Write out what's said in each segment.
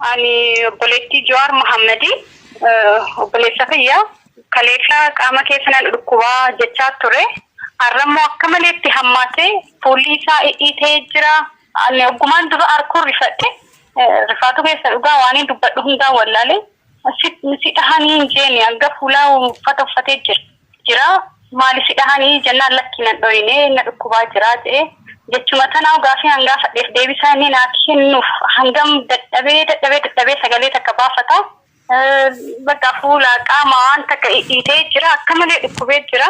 Ani obboleettii Jawaar Mohammadii, obboleessa kiyya kaleessa qaama keessa na dhukkubaa jechaa ture. Har'ammoo akka maleetti hammaatee fuulli isaa dhidhiitee jira. Ani oggumaan dura arguun rifadhe. Rifaatu keessa dhugaa waan hin dubbadhu hundaa wallaalee. Si dhahanii hin jeeni hanga fuulaa uffata uffatee jira. Jira maali si dhahanii jennaan lakki nan dhoyine na dhukkubaa jira jedhee jechuma tanaa gaafii hangaa fadheef deebisaa inni naa kennuuf hangam dadhabee dadhabee dadhabee sagalee takka baafata. Bakka fuula qaama waan takka dhiitee jira, akka malee dhukkubee jira.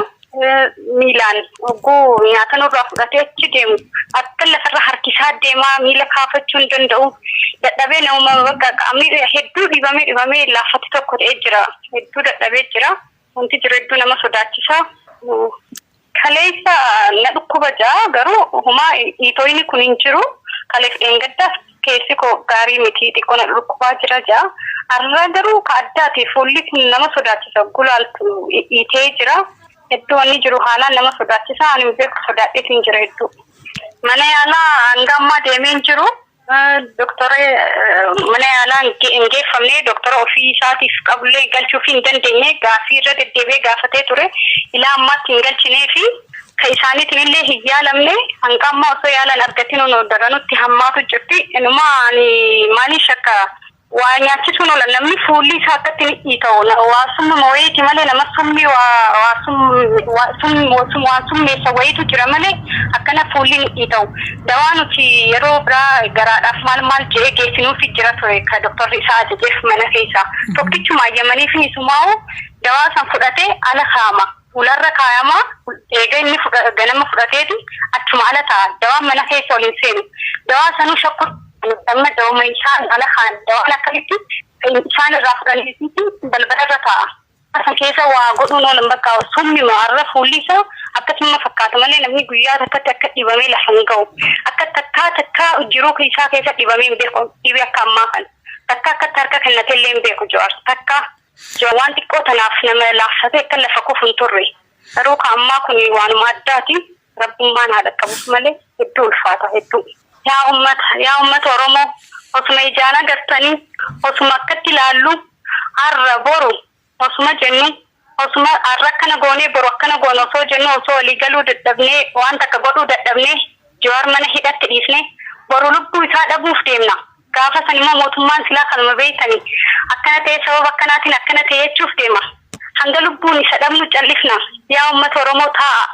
Miilaan hogguu nyaata nurraa fudhatee achi deemu akka lafarra harkisaa deemaa, miila kaafachuu hin danda'u. Dadhabee namuma bakka qaamni hedduu dhibamee dhibamee laaffatti tokko ta'ee jira. Hedduu dadhabee jira. Wanti jiru hedduu nama sodaachisa. Kaleessa na dhukkuba jaa, garuu homaa dhiitoyni kun hin jiru. Kaleef dheengaddaas keessi koo gaarii miti, xiqqoo na dhukkubaa jira jaa. Har'a garuu ka addaati, fuulli kun nama sodaachisa, gulaaltu dhiitee jira. Hedduu wanni jiru haalaan nama sodaachisa. Ani beeku sodaadheetiin jira hedduu. Mana yaalaa hanga ammaa deemee hin jiru. Doktora mana yaalaa hin geeffamne, doktora ofii isaatiif qabullee galchuuf hin dandeenye. Gaaffii irra deddeebi'ee gaafatee ture. Ilaa ammaatti hin galchinee fi ka isaaniitiin illee hin yaalamne. Hanga ammaa osoo yaalan argatin daranutti hammaatu jirti. Inuma ani maaliin shakka, waa nyaachisuun oola, namni fuulli isaa akkatti ni dhiita'u waa summuma wayiiti malee, nama summi waa summeessa wayiitu jira malee akkana fuulli ni dhiita'u. Dawaa nuti yeroo biraa garaadhaaf maal maal jedhee geessinuufi jira ture, ka doktorri isaa ajajeef mana keessa. Tokkichuma ayyamaniif isumaa'u dawaa san fudhatee ala kaama. Fuularra kaayama, eega inni ganama fudhateeti achuma ala ta'a. Dawaan mana keessa ol hin seenu. Dawaa sanuu shakku amma dawuma isaan ala kaan, dawaan akkamitti isaan irraa fudhaniiti balbala irra taa'a. San keessa waa godhuun oolan, bakka summi har'a fuulli isaa akkasuma fakkaata malee namni guyyaa takkatti akka dhibamee lafa hin ga'u. Akka takkaa takkaa jiruu isaa keessa dhibamee hin beeku, dhibee akka ammaa kana. Takka akkatti harka kennatee illee hin beeku Jawaar. Takka waan xiqqoo tanaaf nama laaffatee akka lafa kufu hin turre. Garuu ka ammaa kun waanuma addaati. Rabbummaan haadha qabuuf malee hedduu ulfaata hedduu. Yaa uummata, yaa uummata Oromoo, osuma ijaan agartanii, osuma akkatti ilaallu, har'a boru osuma jennu, osuma har'a akkana goonee boru akkana goone osoo jennu, osoo walii galuu dadhabnee, waan takka godhuu dadhabnee, Jawaar mana hidhatti dhiisnee boru lubbuu isaa dhabuuf deemna. Gaafa san immoo mootummaan silaa kanuma beektanii akkana ta'e, sababa akkanaatiin akkana ta'e jechuuf deema. Hanga lubbuun isa dhabnu callifna. Yaa uummata Oromoo, taa'a.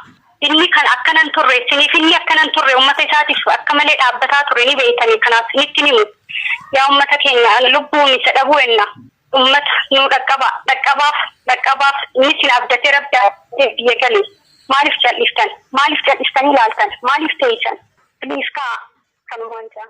Inni kan akkanan turre siniif, inni akkanan turre uummata isaatiif akka malee dhaabbataa ture ni beektanii, kanaaf sinitti himu. Yaa uummata keenya, lubbuun isa dhabuu enna. Uummata nuu dhaqqaba, dhaqqabaaf, dhaqqabaaf. Inni sin abdatee, rabbi abdatee biyya gale. Maaliif calliftan? Maaliif callistanii ilaaltan? Maaliif teessan? Please kaa kanumaan jaa.